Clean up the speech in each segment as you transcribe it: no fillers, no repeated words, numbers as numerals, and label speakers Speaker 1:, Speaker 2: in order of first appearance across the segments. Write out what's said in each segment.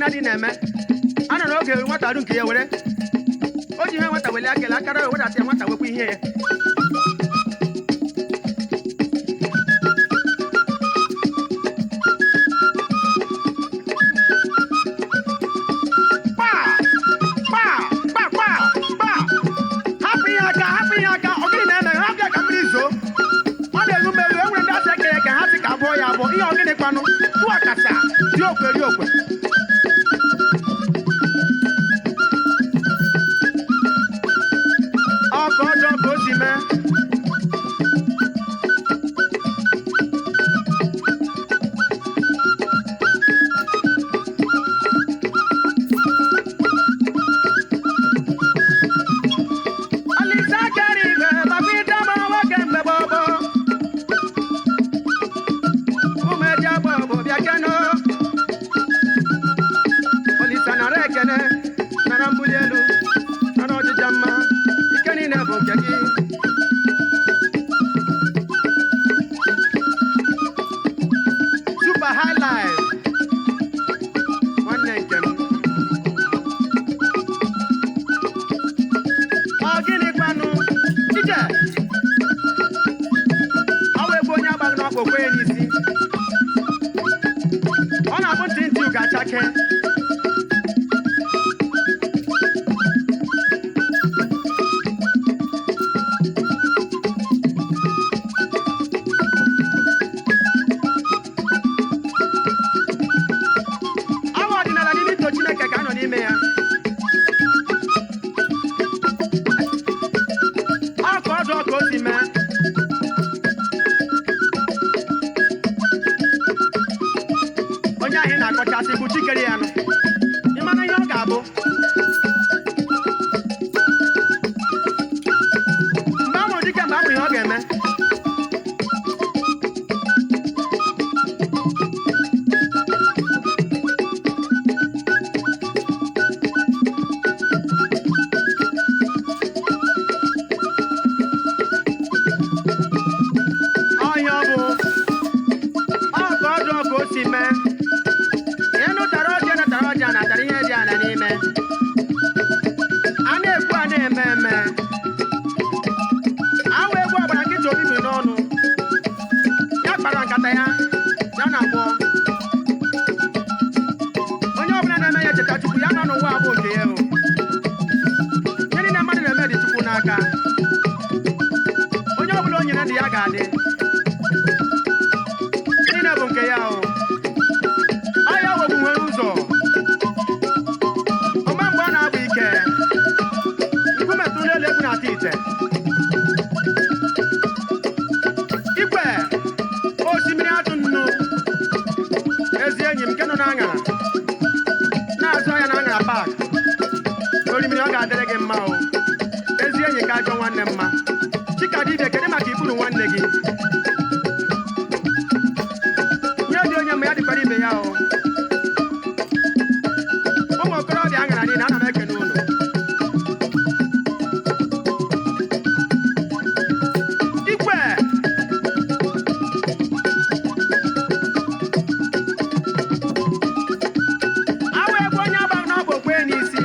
Speaker 1: Nna di na-eme a nọ n'oge nwata ru nke ya were o ji ihe nwata welie akele akara ya wedata ya nwata wekwa ihe ya. Kpa kpa kpa kpa kpa, hapụ ihe aka, hapụ ihe aka. Ọ gịnị na-eme? Hapụ ya ka mmiri zoo. Ọ na-eru m eru. E nwere ndị asị ekere ka ha sị ka abụọ ya abụọ ihe. Ọ gịnị kwanụ? Tụọ akasa dị okwe ri okwe. Ọ ka ọjọọ ka o si mee. Olise kere igwe maka ịdama nwoke mgbe gboo. Ụmụ eji agba bụ bịa keno. Olise nara ekene, nara mbuli elu, nara ọjịja mma. Ike niile bụ nke gị. Super High Life, nwanne nke m. Ọ gịnị kwanụ ije? Ọ wee gbuo onye agbaghị n'ọkpa okwe ya n'isi. Ọ na-abụ ntị ntị ugo achake. Awa ọdịnala n'ime ito Chineke ka a nọ n'ime ya. Ọ ka ọdụ ka o si mee. Onye ahụ ị na-akọchasị bụ chikere ya nụ. Ị mara ihe ọ ga-abụ mgbe a mụrụ dike, mgbe a mụrụ ihe ọ ga-eme. Ọhịa ọ bụ ọ ka ọdụ ka o si mee. Ịnụ tara ọjị na tara ọjị a natara ihe dị ana n'ime. A na-ekwu, a na-eme eme. Awa egwu ọgbara nkịta obi biri n'ọnụ ya kpara nkata ya, ya na agbọ. Onye ọbụla na-eme ya cheta Chukwu ya nọ n'ụwa abụ nke ya o. Ihe niile mmadụ na-eme dị Chukwu n'aka. Onye ọbụla o nyere ndụ ya ga-adị. Ihe niile bụ nke ya o. Ọya wegbu nwere ụzọ ọma mgbe ọ na-agba ike nkume tụrụ n'elu egwu na-ata ite igwe osimiri atụ nnu. Ezi enyi m nke nọ n'aṅara na-azụ ahịa na aṅara pak orimiri, ọ ga-adịrị gị mma o. Ezi enyi ka ajọ nwanne mma. Chikadibia, kedu maka ikpuru nwanne gị? Nye dị onye ma ya dịkwara ibe ya o. Ụmụ okorobịa aṅara niile, ana m ekene unu. Igwe awa egwu onye agbaghị n'ọbụ okwe n'isi.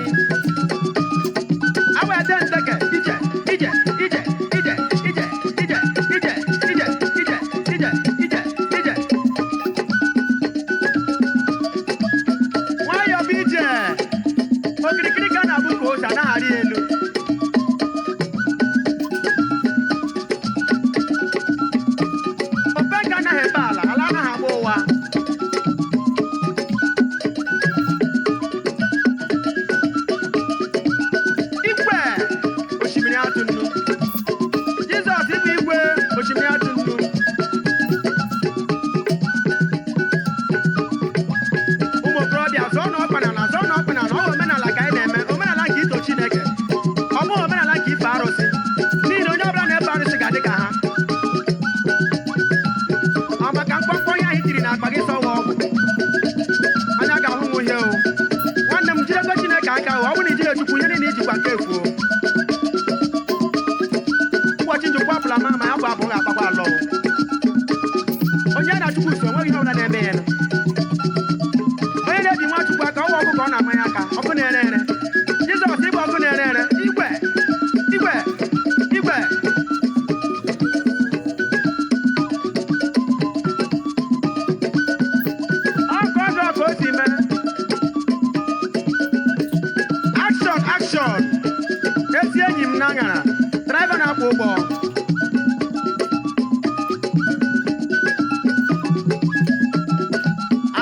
Speaker 1: Awa ede nteke ije ije ije ije ije ije ije ije ije ije ije ije. Nwayọọ bụ ije. Okirikiri ka a na-abụ ka ose anaghị arị elu. Openka anaghị ebe ala, ala anaghị agba ụwa. Igwe osimiri atụ nnu. Jizọs ịbụ igwe osimiri atụ nnu. Ụmụ okorobịa, zọọ na ọkpa n'ala, zọọ na ọkpa n'ala. Ọ bụ omenala ka anyị na-eme, omenala nke ito Chineke. Ọ bụghị omenala nke ife arụsị, n'ihi na onye ọbụla na-efe arụsị ga-adị ka ha. Ọ maka mkpọmkpọ ihe ahụ tiri n'akpa gị sọwa ọgwụ anya ga-ahụ m uhie o. Nwanne m, jidekwa Chineke aka o. Ọ bụrụ na ijire Chukwu, ihe niile ijikwa nke efuo. Ụbọchị njikwa apụla ma ma ya bụ abụghị akpakwa alọ o. Onye na Chukwu so enweghị ihe ọbụla na-eme ya nụ. Onye na-eji nwa Chukwu aka ọwa ọkụ. n'aṅara, driver na-akwọ ụgbọ.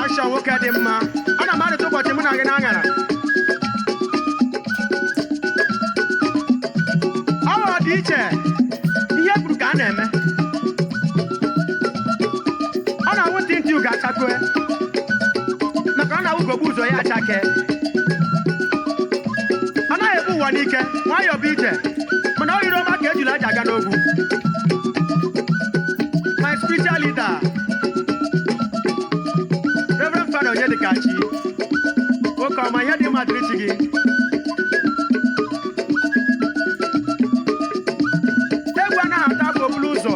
Speaker 1: Ashọ nwoke dị mma, ana m arịta ụbọchị mụ na gị n'aṅara. Ọ ghọrọ dị iche, ihe kwuru ka a na-eme. Ọ na-awụ ntị ntị ugo achakue, maka ọ na-awụ ugogbe ụzọ ya achake. Ọ naghị ebu ụwa n'ike, nwayọọ bụ ije, mana ọ yiri ọma ka ejula aja aga n'ogwu. My spiritual leader, Reverend Father Onyedikachi, oke ọma, ihe dị mma dịrị chi gị. Egwu anaghị ata afọ okporo ụzọ.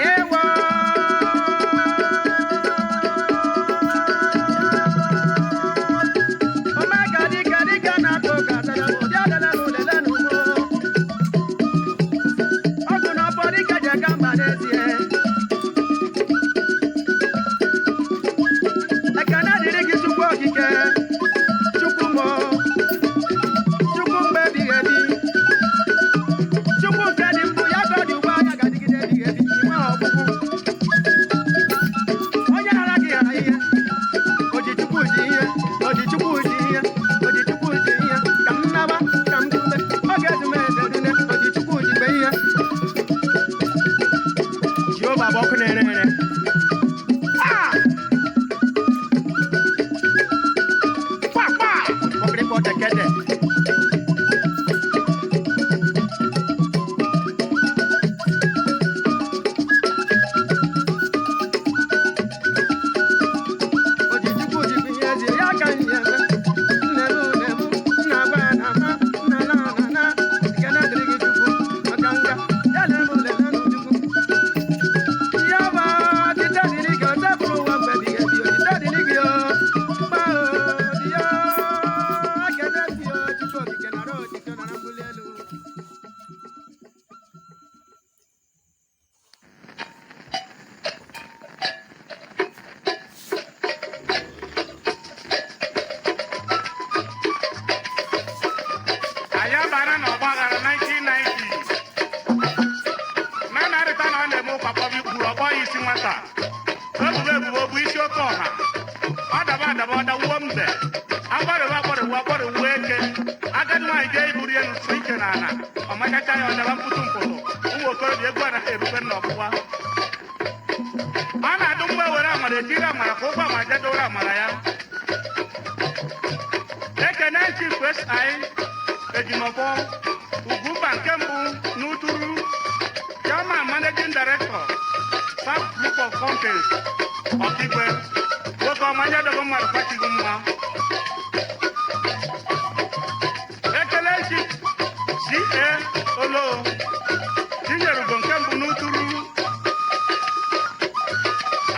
Speaker 1: Ewo! Omeka dike dike na-akụ ka tara m, bịa lele m lele n'ugbo. Ọgụ na ọfọ dike ji aga mba n'ezie. Ekene dịrị gị Chukwu okike, Chukwu mo, Chukwu mgbe ebighị ebi. Chukwu nke dị mbụ ya ka ọ dị ugbu a ya ga-adịgide ebighị ebi, ị nweghị ọgwụgwụ. Onye ghara gị ghara ihe, oji Chukwu ji ihe, oji Chukwu ji ihe, oji Chukwu ji ihe, ka m naba, ka m kube, oge ezumeze dune, oji Chukwu ji gbe ihe. Jehova bụ ọkụ na-ere ere. Ah! Kwa, kwa! Ọkịrịkọ tekede. Ojichukwu jikwa ihe ezi ya ka m ji eme. Nne m, nne m, nna gwa na ama, nna na na na. Ekene dịrị gị Chukwu, maka nga, ya lee m lelenụ Chukwu. Ya bụ otito dịrị gị, o tebụl ụwa mgbe ebighị ebi, otito dịrị gị o. Gba o, dị ya, ekene dị o, Chukwu okike nara otito nara mbuli elu.
Speaker 2: Anyị abara na ọgbaghara 1990 na narịta na ọ na-eme ụkwa kpọm ikwuru ọgbọ ya isi nwata ebubo ebubo bụ isi oke ọha ọ daba adaba ọ dawuo mbe agbarịwa agbarịwa agbarịwa eke agadi nwaanyị jee iburu ya n'ụtụ ike na ala ọmachacha ya ọ daba mkpụtụ mkpụtụ. Ụmụ okorobịa, egwu anaghị erube nna ọgbụgba. Ọ na-adụ mgbe were amara etiri amara ka ụgwọ amara jedoro amara ya. Ekene Chief SI Ejimọfọ Ugwumba nke mbụ n'Uturu, Chairman, Managing Director, South Group of Companies, Ọkigwe, nwoke ọma nye dogo mmadụ kwachighị mma. Ekele Chief CA Olo Tinyere Ugo nke mbụ n'Uturu.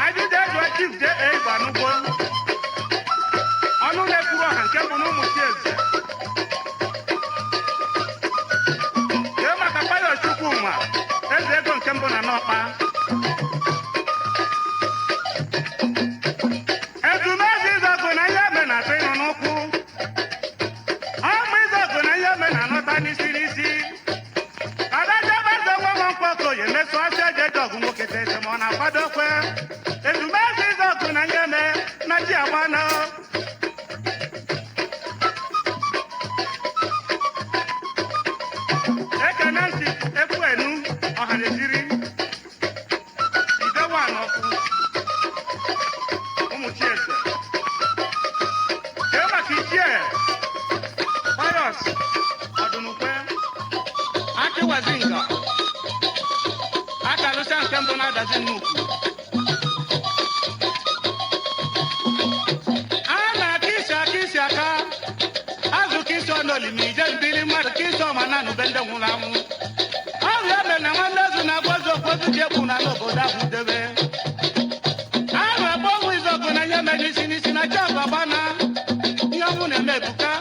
Speaker 2: Ajụjụ ejụọ Chief JA Igbanugbo, ọnụ na-ekwuru ọha nke mbụ n'ụmụ Chieze. Kee maka Payo Chukwuma, eze ego nke mbụ na Nọkpa. Ezumezu Izogu na ihe eme na-atụ ịnụ n'ụkwụ. Ọmụ Izogu na ihe eme na-anọta n'isi n'isi. Adajabeze nwa nwa Okoye meso asị eji eji ọgụ nwoke tete ma ọ na-akwado kwe. Ezumezu Izogu na ihe eme na ji agba na. Ekene ntị Ekwuenu Ọhaneziri Idewa n'ọkụ ụmụ Chieze. Kee maka Ichie Pius Ọdụnukwe Akịwazinga akalụsa nke mbụ na-adazi nnukwu. A na-aka isi aka isi aka azụ ka isi ọnọlimi ije mbili mmadụ ka isi ọma na anụbe ndị nwụrụ anwụ. Ọrụ ya mere na nwanne ezu na-agwa ozu okwu ozu ji ekwu na n'obodo ahụ debe ahụ ebe ọnwụ Izogu na ihe mere isi n'isi na chi ọbaba na ihe ọnwụ na-eme ebuka.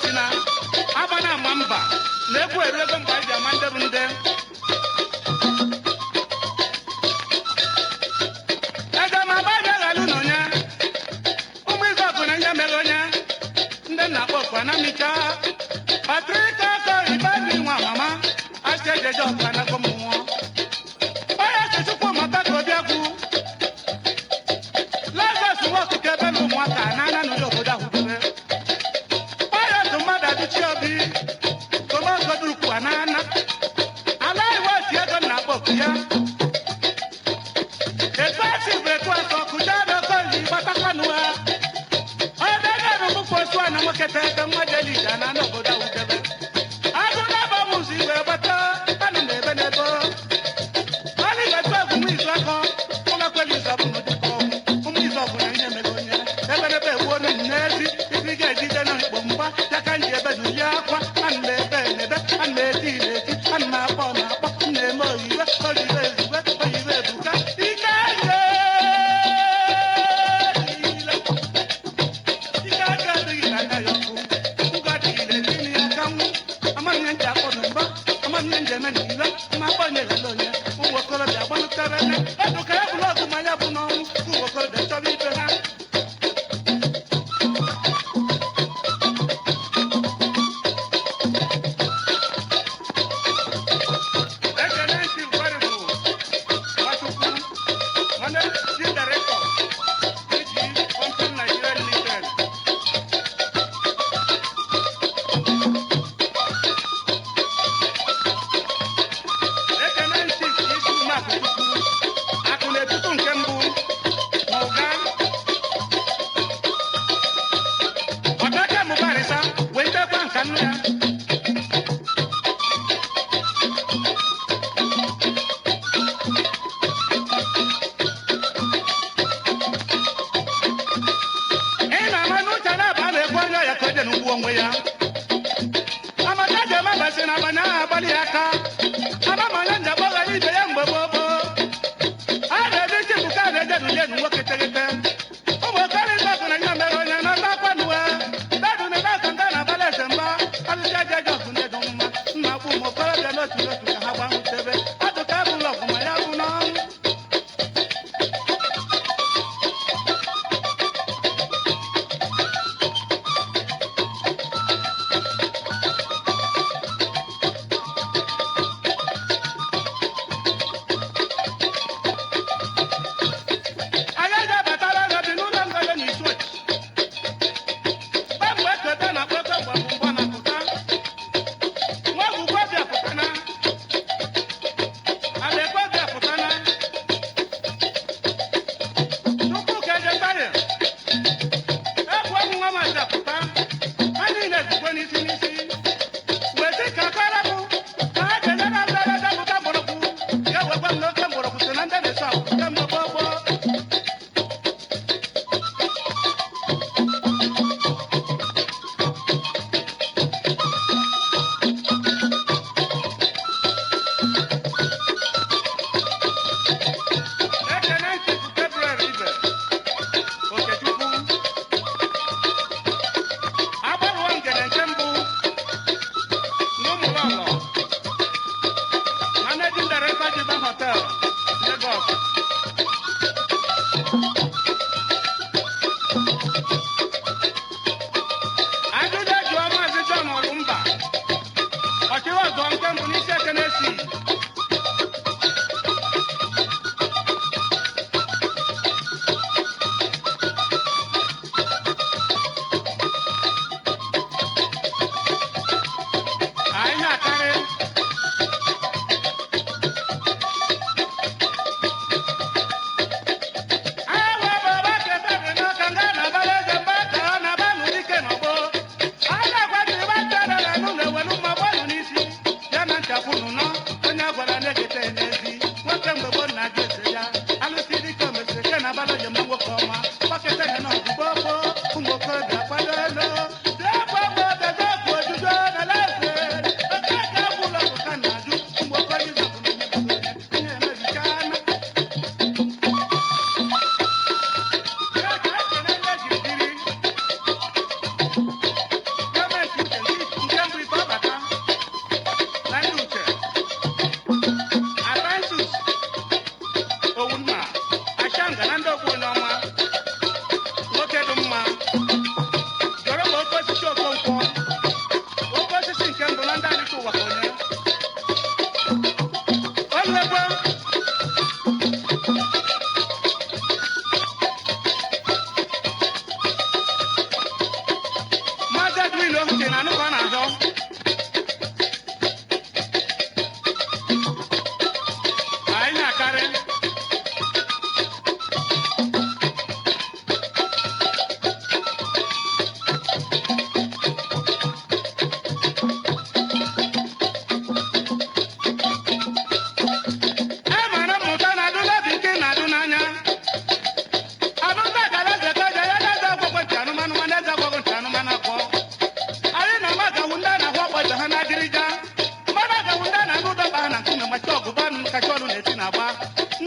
Speaker 2: si na aba na ama mba na egwu eru ego mgbe anyị ji ama ndị bụ ndị. Eze ma ba bịa ghalụ na onye ụmụ izu ọgụ na ihe mere onye ndị nna akpọ ọkwa na micha Patrik ọkọ ibadị nwa mama asị ejeje ọkwa na gọm nwụọ onye chechukwu mata ka obi agwụ Lazarus nwa okike ebe na ụmụaka na ana n'ụlọ obodo ahụ debe onye tụ mmadụ adịchi obi tomagodurukwu na ana ala iwe si ego nna akpọ oku ya etu esi bụ etu asọ kụja n'okoyi gbatakwanụ ha onye na-eru mkpụkpọ osu a na nwoke tete nwa jelija na n'obodo ahụ debe agụ na-aba m ụzọ igwe gbata anụ na ebe n'ebe ọnụ ga-etu egwu nwa izu akọ ụmụakweli izu ọbụ n'ụdịkọ ụmụ izu ọbụ na ihe mere onye ebe n'ebe egbuo onye n'ezi ibi ga-ejide na mkpo mgba ya ka nji ebe na akwa anụ na ebe n'ebe anụ na-eti na-eti anụ na-akpọ na-akpọ m na-eme oyiwe oyiwe ezigwe oyiwe ebuka ike nye ike aka adịghị na aka ya ọkụ ngụ adịghị na-eti ya aka nwụ amaghị ihe nji akpọ na mgba amaghị ihe nji eme na ire ma akpọ onye lele onye ụmụ okorobịa gbanụtara ebe ọdụ ka ya bụrụ ọgụ ma ya bụ n'ọnwụ ụmụ okorobịa chọrọ ibe ha. Ekele ntị Gwarịbụ Nwachukwu, Managing Director, AG Company Nigeria Limited. Ekele ntị Isi Umeakụ Chukwu, akụ na-etutu nke mbụ.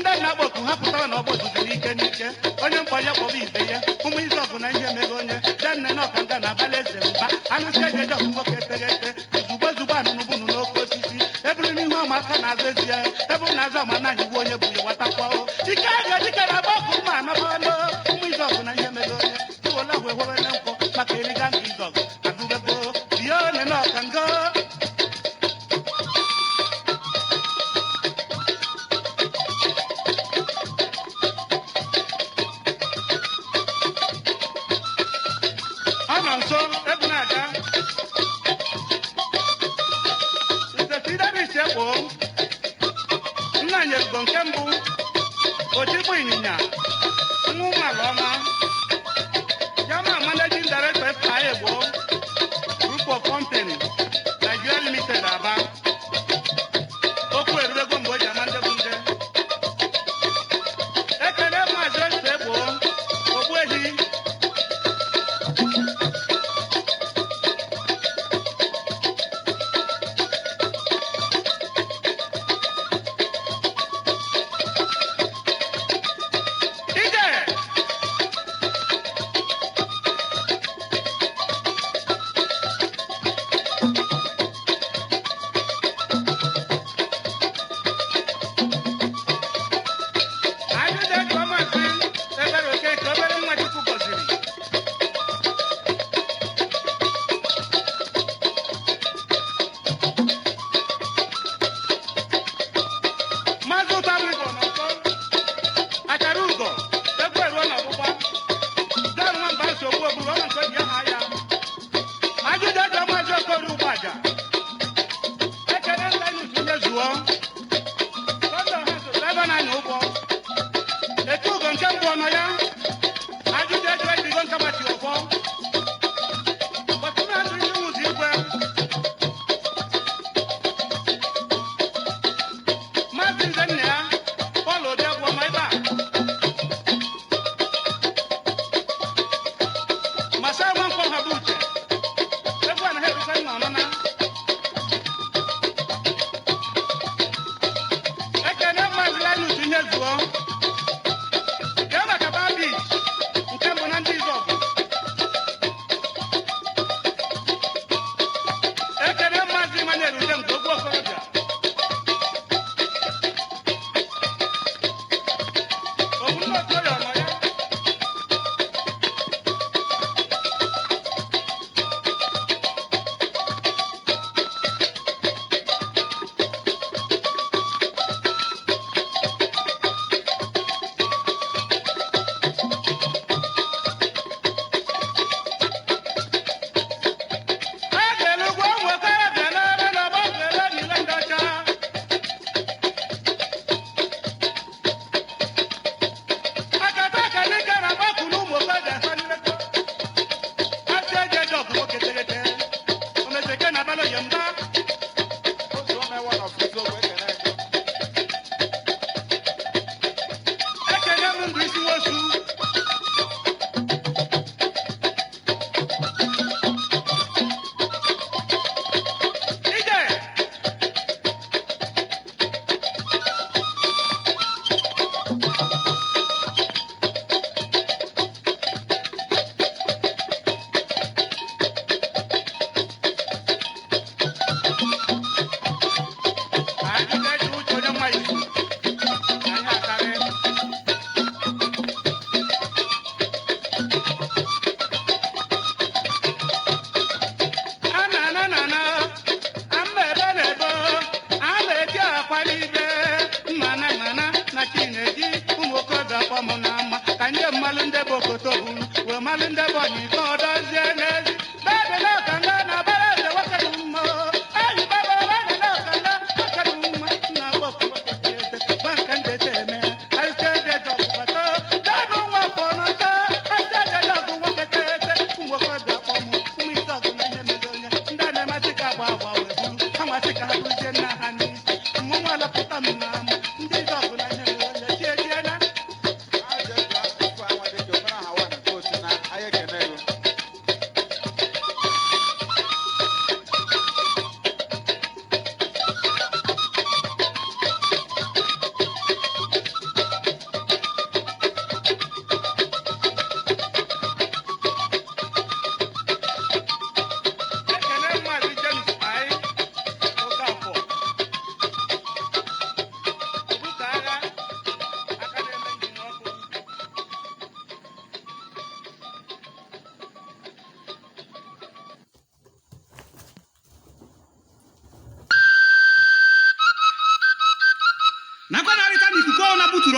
Speaker 2: Ndị na-akpọku ha pụtara na ọgbọ ozuzu n'ike n'ike. Onye mkpọ ya kpọba ibe ya. Ụmụ izu ọgụ na ihe mere onye denne na ọkanga na abalị eze mba anụsị ejeje ọgụ nwoke eteghete ozugbo ozugbo anụnụbụnụ n'oke osisi eburu n'ihu ọma aka na-azụ ezi ya ebe na-azụ ọma na anyị onye bụ ya watakwa ike aga dike na agba ọkụ mma anabalo. Ụmụ izu ọgụ na ihe mere onye tụwela wee hwere nkwọ maka eriga nke izu ọgụ adụbego bie one na ọkanga. Ọ nọ nso egwu na-aga. Nze Fidelis Ekwo nna nyerugo nke mbụ ochikwu ịnyịnya nwa ụmụala ọma Jama managing director FI Egbo Group of Company Nigeria Limited, Aba. Okwu erubego mgbe o ji ama ndị bụ nde. Ekele Maazị Ose Egbo Ogbuehi.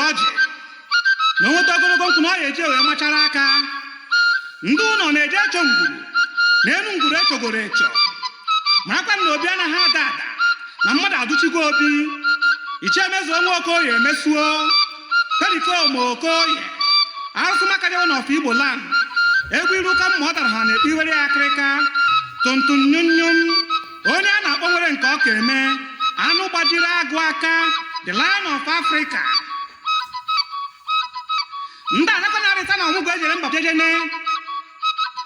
Speaker 3: ọjị na onweta ogologo nkwụ na ọ ya eji wee machara aka. Ndị ụlọ na-eje echo ngwuru na enu ngwuru echogoro echo. Marakwa na obi anaghị ada ada na mmadụ adụchigo obi. Ichie Emezuo nwa Okoye emesuo Pericoma Okoye arụsị makajawa n'ọfọ Igbo land. Egwu iru ka mma ọ dara ha na-ekpe iwere ya akịrịka tuntun nyum nyum. Onye a na-akpọ nwere nke ọ ka eme anụ gbajiri agụ aka, the Lion of Africa. Ndị anakọ na-arịta na ọmụgwọ ejere mba jejene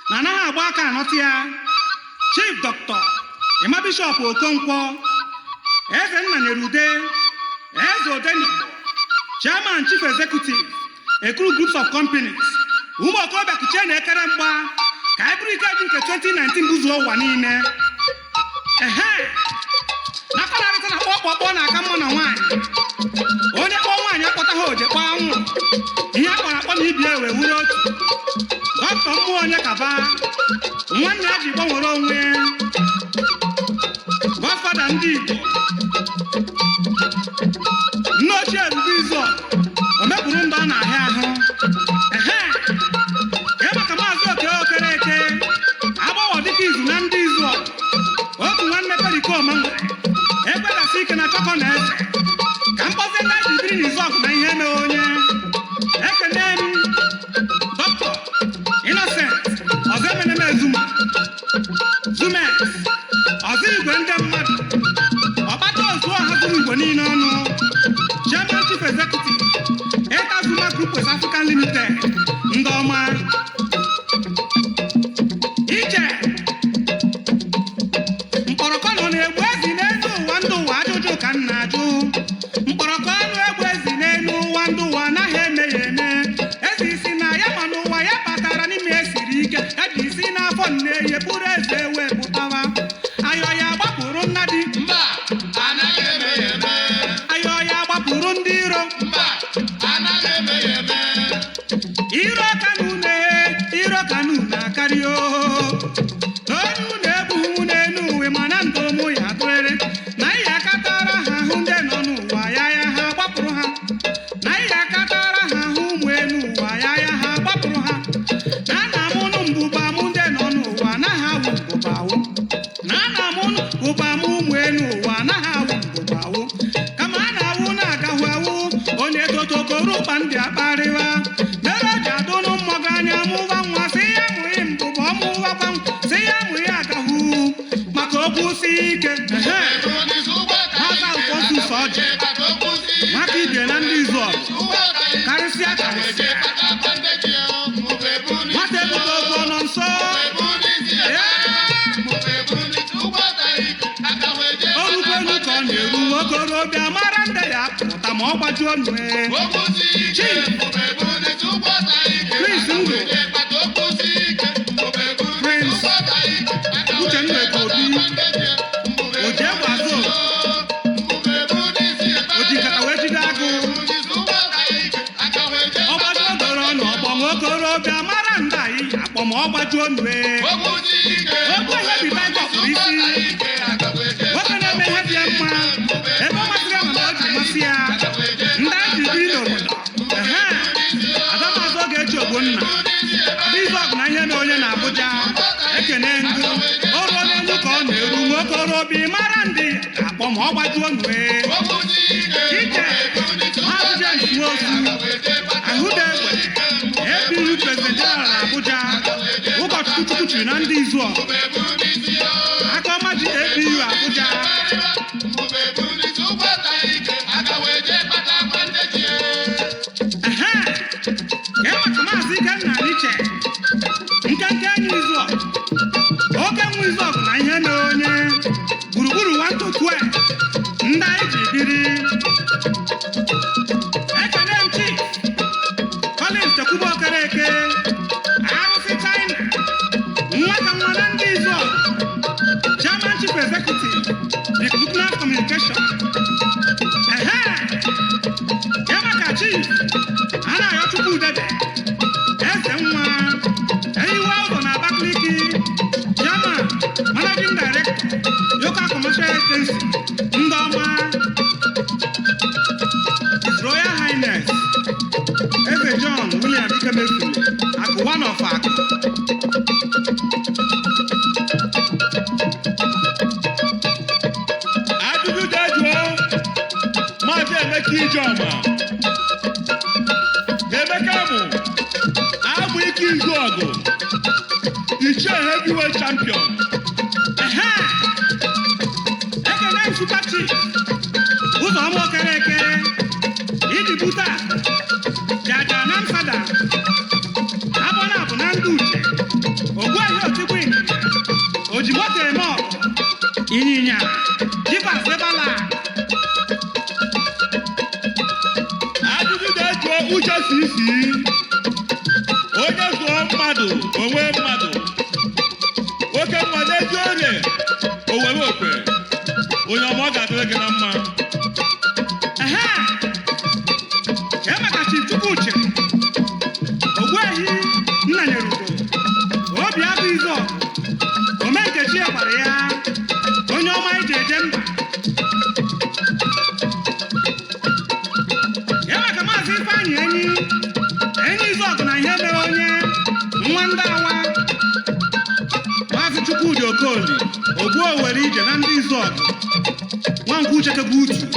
Speaker 3: na anaghị agba aka anọtụ ya. Chief Dr. Emma Bishop Okonkwo, Eze Nna nyere ude, Eze Odenigbo, Chairman, Chief Executive, Ekuru Groups of Companies. Ụmụ okorobịa, kuchie na ekere mgba ka anyị bụrụ ike ji nke 2019 buzuo ụwa niile. Ehe, nakọnarịta na kpọkpọkpọ na-aka mma na nwaanyị. Onye kpọọ nwaanyị akpọta ha oje kpọọ anwụrụ ihe a kpọrọ akpọ na ibie wee wuru otu. Dọkịta mmụọ onye kaba nwanne ya ji gbanwere onwe, Godfather ndị Igbo, nne ochie Ebube Izu o mepụrụ ndụ ọ na-ahịa ahụ. Ehe, kee maka Maazị Oke Okereke agbawọ dịka izu na ndị izu otu nwanne Pericoma nwere ekwedasị ike na chọkọ na eze ka mkpọzi ndị ji biri n'izu ọgụ na ihe mere onye. Ekene m Dọkịta Innocent Ọzọ Emeneme Ezuma Zumex, ọzọ igwe ndị mmadụ ọkpata ozu ọha zuru Igbo niile ọnụ, Chairman, Chief Executive, Eta Zuma Group West African Limited. Ndị ọma ije mkpọrọkọ nọ na-egbu ezi n'elu ụwa, ndụ ụwa, ajụjụ ka m na-ajụ. Mkpọrọkọ anụ egbu ezi n'elu ụwa, ndụ ụwa, anaghị eme ya eme. Ezi isi na ya ma n'ụwa ya kpatara n'ime esiri ike ya ji isi n'afọ nne ya bụrụ eze wee pụtawa. Ayọ ya gbapụrụ nna di.
Speaker 4: Mba, anaghị eme ya eme.
Speaker 3: Ayọ ya gbapụrụ ndị iro.
Speaker 4: Mba, anaghị eme ya eme.
Speaker 3: Iro ka n'une, iro ka n'une akarị oo. Onye unu egbughị n'elu uwe mana ndụ ụmụ ya tụrịrị na ihe akatara ha ahụ. Ndị nọ n'ụwa ya ya ha gbapụrụ ha na ihe akatara ha ahụ. Ụmụ elu ụwa ya ya ha gbapụrụ ha na ana mụnụ mbụba mụ. Ndị nọ n'ụwa anaghị awụ mbụba awụ na ana mụnụ mbụba mụ. Ụmụ elu ụwa anaghị awụ mbụba awụ kama a na-awụ na-agahụ awụ. Onye totokoro ụkpa ndị akparịwa mere o ji adụnụ mmọgụ anya mụwa nwa si ya mụghị mbụba ọmụwakwa si ya mụghị agahụ maka okwu si ike. Ehe. Maazị Alphonsus Ọjị nwaka ibie na ndị izu ọgụ karịsịa karịsịa nwata ebute okwu ọnọ nso. Ee. Olukwu elu ka ọ na-eru nwokorobịa mara ndị ya pụta ma ọ gbajuo nue. Chief Chris Ndụ, Prince Uchenna Obi, Ojiegbe Azụ o ji nkata wee jide agụ ọ gbajuo doro n'ọgbọ. Nwokorobịa mara ndị anyị akpọ ma ọ gbajuo nue. Okwu ihe bi Tiger kpụrụ isi nwoke na-eme ihe dị ya mma ebe ọ masịrị ya mana o ji masị ya ndị anyị ji biri n'obodo. Ehe, Adamazụ Ogechi Ogbonna Adịzọgụ na ihe na onye na Abuja ekene ngụ o ruo n'elu ka ọ na-eru. Nwokorobịa mara ndị akpọ ma ọ gbajuo nue. Ije Maazị James Nwosu Ahụda Egbe, APU President General na Abuja, ụkọchukwu Chukwu chiri na ndị izu ọgụ aka ọma ji APU Abuja. Ehe, kee maka Maazị Ikenna Aniche nkenke enyi izu ọgụ oke nwa izu ọgụ na ihe na onye gburugburu 1 to 12 ndị anyị ji biri. Ekene m Chief Collins Chekwube Okereke arụsị China nwa ka nwa na ndị izu ọgụ, Chairman, Chief Executive, The Nuclear Communication. Ehe, ya maka Chief a na-ayọ Chukwu Udede eze nwa eyiwe ụzọ na Abakaliki, Chairman, Managing Director, Local Commercial Agency. Ndị ọma, His Royal Highness.
Speaker 5: Heavyweight Champion.
Speaker 3: Ehe! Ekene m Super Chief Ụzọma Okereke iji bute akụ jaja na msada abọna bụ na ndị uche ogbuehi otigbu ịnyịnya oji moto eme ọgụ ịnyịnya jibas ebala.
Speaker 5: Ajụjụ na-ejuo uche sisi. Onye zụọ mmadụ onwe mmadụ. Oke mmadụ eji orie owere okwe. Onye ọma, ọ ga-adịrị gị na mma.
Speaker 3: Ehe! Kee maka Chief Chukwuche Ogbuehi Nnanyerugo obi abụ izu ọgụ omenkechi ya gbara ya, onye ọma iji eje mba. Kee maka Maazị Ifeanyị Enyi Enyi izu ọgụ na ihe mere onye nwa ndị awa. Maazị Chukwudi Okoli Ogbu Owere ije na ndị izu ọgụ Nwankwụ Uchekegbu utu.